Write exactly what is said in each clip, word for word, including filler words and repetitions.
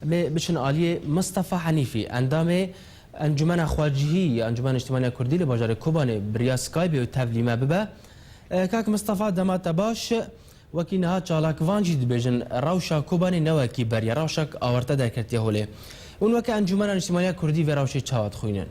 Em ê biçin aliyê Mistefa Henîfî, endamê Encûmena Xwecihî ya Encûmena Niştimaniya Kurdî li bajarê Kobanê bi riya Skypeê û tevlî me bibe. E, kak Mistefa, dema te baş. Wekî niha çalakvan jî dibêjin, rewşa Kobanê ne wekî beriya, rewşek awarte derketiye holê. Hûn weke Encûmena Niştimaniya Kurdî vê rewşê çawa dixwînin?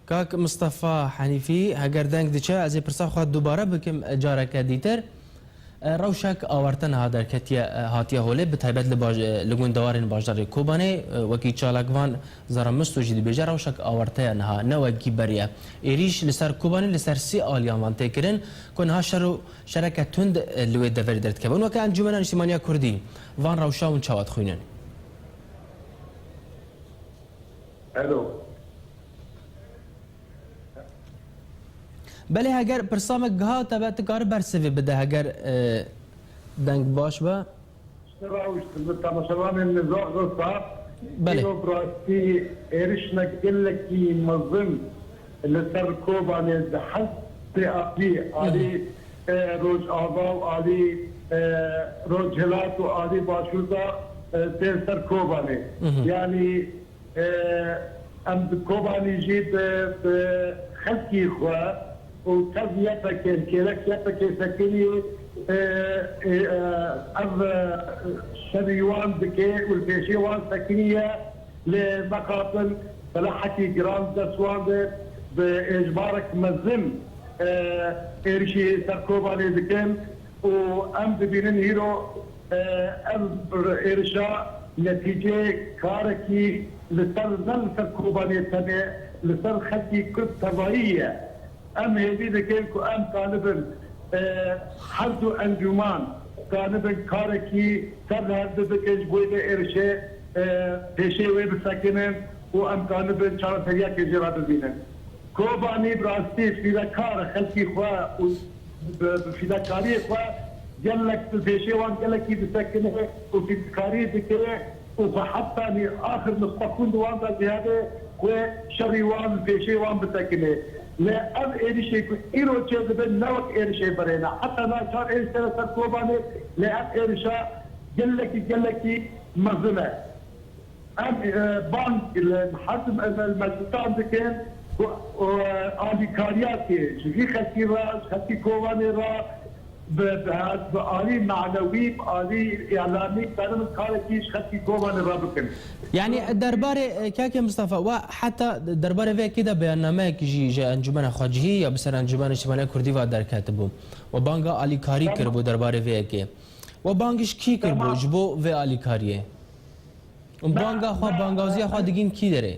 Kak Mistefa Henîfî, heger deng diçe, ez ê pirsa xwe dubare bikim careke dîtir. E, rewşek awarte niha derketiye, e, hatiye holê, bi taybet li baj-, e, li gundewarên bajarê Kobanê, e, wekî çalakvan Zara Misto jî dibêje, rewşek awarte ye niha, ne wekî beriye. Êrîş li ser Kobanê li ser sê aliyan van tê kirin, ku niha şer û şereke tund, e, li wê deverê derdikeve. Hûn weke Encûmena Niştimaniya Kurdî van rewşa hûn çawa dixwînin? Alo. Belê, heger pirsa me giha te be, tu kari bersivê bide, heger, e, deng baş be. Ji te re û ji temaşevanên nizam re sax. Belê. Îro bi rastî êrişnek gelekî mezin li ser Kobanê di her sê alî, Hı hı. alî, e, Rojava û alî, e, Rojhilat û alî Başûr de, e, tên ser Kobanê. Hı hı. Yanî, e, em di Kobanê jî bi, bi xelkî xwe û tev Y P G, kêlek Y P G sekinî, e, e, e, ev, e, şerî wan dike û li pêşê wan sekiniye, lê veqatin selahekî giran dest wan de bi êjmarek mezin, e, êrişî ser Kobanê dikin. Û em dibînin îro, e, ev êrişa netîceyê karekî li ser, ne li ser Kobanê tenê, li ser xelkî Kurd tevayî ye. Em hêvî dikin ku em kanibin, e, her du encûman kanibin karekî tev li hev du bikin, ji bo vê êrişê, e, pêşê wê bisekinin û em kanibin çareseriyekê jê re bibînin. Kobanî bi rastî fîdekar e, xelkî xwe û bi, bi fîdekariyê xwe gelek, bi pêşê wan gelekî disekine û fîdekariyê dike û xwe hetanî axir nixweqûn di wan de jî hebe ku şerî wan bi pêşê wan bisekine. Lê ev êrişê ku îro çêdibe ne wek êrişê berê ne. Heta niha çar êriş têne ser Kobanê, lê ev êrişa gelekî, gelekî mezin e. Em, e, bang li her tim, e, meclisan dikin ku, e, alîkariyakê ji vî xelkî re, ji xelkî Kobanê re bi, bi, bi alî manewî, bi alî îlamî, karin karekî ji xelkî Kobanê re bikin. Yanî derbarê, e, Kake Mistefa, we heta derbarê vê yekê de beyannameyek jî ji Encûmena Xwecihî ya bi ser Encûmena Niştimaniya Kurdî ve derketibû. We banga alîkarî Tamam. kiribû derbarê vê yekê. We bang ji kî kiribû Tamam. ji bo vê alîkariyê? Û Me, banga xwe, me, bangaziya xwe digîn kî derê?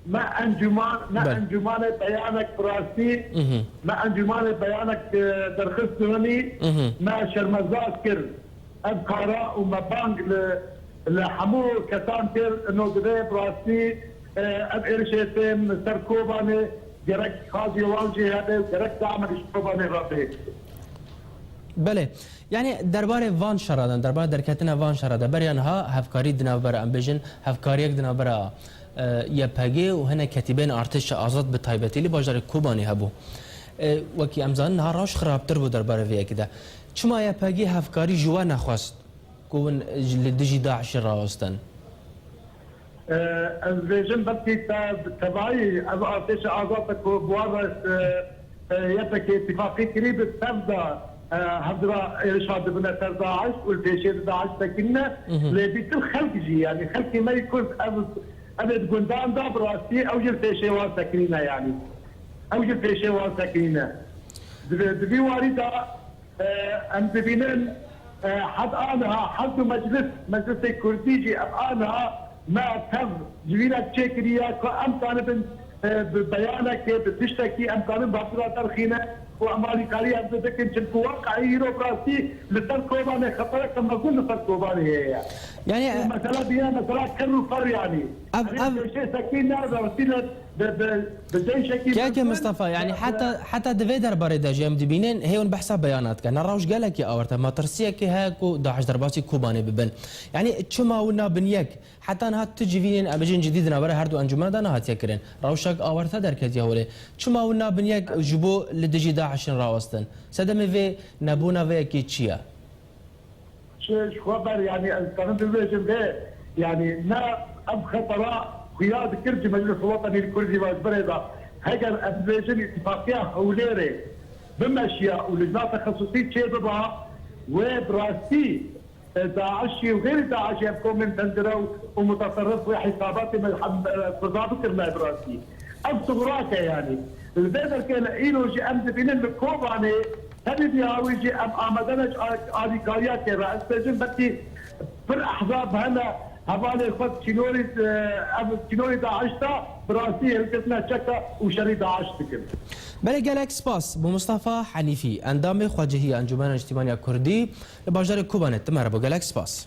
Me encûman, me Belê. encûmanê beyanek bi rastî, Mhm. me encûmanê beyanek, e, derxist dûnî, Mhm. me şermezar kir. Ev kara û me bang li, li hemû kesan kir, ino divê bi rastî, e, ev êrişê tên ser Kobanê gerek xaziyê wan jî hebe û gerek damek ji Kobanê re bê. Belê. Yanî derbarê van şera de, derbarê derketina van şera de, beriya niha hevkarî di navbera, em bêjin, hevkariyek di navbera, e, Y P G û hinek ketîbên artêşa azad bi taybetî li bajarê Kobanê hebû. E, wekî em zanin, niha rewş xirabtir bû derbarê vê yekê de. Çima Y P G hevkarî ji we nexwest ku hûn li dijî DAIŞê rawestin? E, ez dibêjim, belkî te bi tevayî ev artêşa azad e ku bi wan re, e, e, Y P G îtîfaqî kirî, bi tev de, e, hevdira êrişa dibine ser DAIŞ û li pêşê de DAIŞ sekinîne. Mhm. Lê bîtir xelk jî, yanî xelkê me yê Kurd ev, ev ê di gundan de bi rastî ew jî li pêşê wan sekinîne yanî. Ew jî li pêşê wan sekinîne. Di vê, di vî warî de, E, em dibînin, e, heta aniha her du meclis, Meclisê Kurdî jî ev aniha me tev civînek çêkiriye ku em kanibin, e, bi beyanekê, bi tiştekî em kanin bavdira derxîne û em alîkarî ev bikin, çimku weqayî îro bi rastî li ser Kobanê xetereke mezin li ser Kobanê heye. Yanî, Û e, mesela diye, mesela ker û fer yanî. Ev, Em ê ev pêşê sekî ne, rastî ne, Bi, bi, bi deşekî Keke mezin Mistefa, yanî heta, heta di vê derbarê de jî em dibînin, hê hûn behsa beyanat dikin. Ne rewş gelekî awarte, metirsiyekê heye ku DAIŞ derbasî Kobanê bibin. Yanî çima wina bin yek? Heta niha tu civînên em bêjin cidî di navbera her du encûmena de nehatiye kirin. Rewşek awarte derketiye holê. Çima wina bin yek ji bo li dijî DAIŞ'in rawestin? Sedemê vê nebûna vê yekê çi ye? Ji, ji xwe ber, yanî ez karim bibêjim vê, yanî ne ev xetera xuya dikir ji Meclis Welatanî li Kurdî ve ji berê de, heger em bibêjin îtifaqiya Hewlêrê bimeşiya û lijna texesusî çêbiba, wê bi rastî, e, DAIŞ'î û xêrî DAIŞ'î ev komên tendirew û muteterrif wê hîsabatê me hem, e, Kurda bikirine bi rastî. Ev suxrake yanî. Li vê derkê li îro jî em dibînin li Kobanê Tenê vî awî jî em amade ne ji a-, alîkariya kê re. Ez bêjim belkî pir ehzab hene hevalê xwe di çînorî, e, ev çînorî DAIŞ de bi rastî hilgirtine çeka û şerî DAIŞ dikin. Belê gelek spas bo Mustafa Henîfî, endamê Xwecihiya Encûmena Niştîmaniya Kurdî li bajarê Kobanê. Tu merebo, gelek spas.